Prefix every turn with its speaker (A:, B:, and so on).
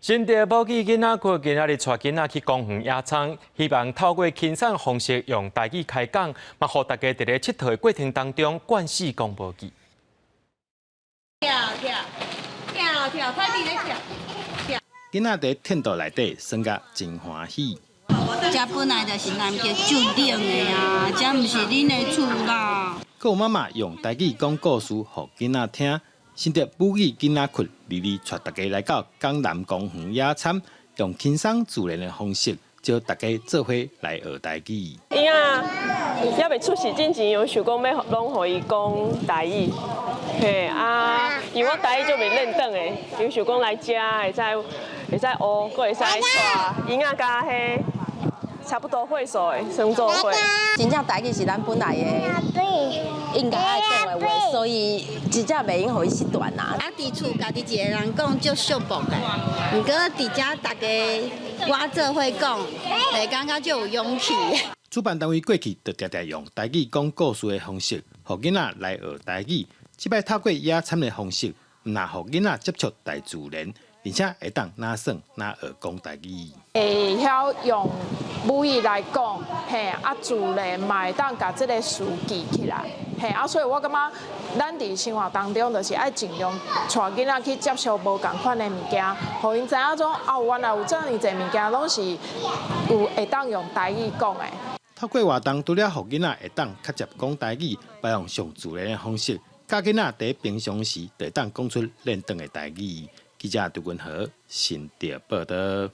A: 新竹母語囡仔窟今仔日帶囡仔去公園野餐，希望透過輕鬆方式用台語開講，嘛予大家佇咧𨑨迌的過程當中慣勢講母語。
B: 跳跳跳跳，快點來跳！
C: 囡仔佇天道內底耍甲真歡喜。
B: 這本來就是南極足冷的啊，這毋是恁的厝啦。
C: 閣有媽媽用台語講故事予囡仔聽。新竹母語囡仔窟，日日帶大家來到江南公園野餐，用輕鬆自然的方式，招大家做伙來學台語。
D: 嬰仔猶未出世之前，有想講欲攏予伊講台語，嘿啊，因為我台語就袂輪轉的，有想講來遮會使會使學，閣會使帶嬰仔佮彼差不多歲數的算做伙。
E: 真正台語是咱本來的應該愛講的話，所以真正袂用予伊失傳啊。
B: 啊，佇厝家己一个人講足寂寞的，毋過佇遮大家我做伙講，會感覺足有勇氣。
C: 主辦單位過去就定定用台語講故事的方式，予囡仔來學台語。這擺透過野餐的方式，毋但予囡仔接觸大自然，而且會當若耍若學講台語。
F: 會曉用母語來講，嘿，啊，自然嘛會當共這个詞記起來，嘿，啊，所以我感覺咱佇生活當中就是愛盡量帶囡仔去接觸無仝款的物件，予𪜶知影講，哦，原來有遮爾濟物件攏是有會當用台語講的。
C: 透過活動，除了予囡仔會當較捷講台語，嘛用上自然的方式，教囡仔佇平常時就會當講出輪轉的台語。記者杜君和新竹報導。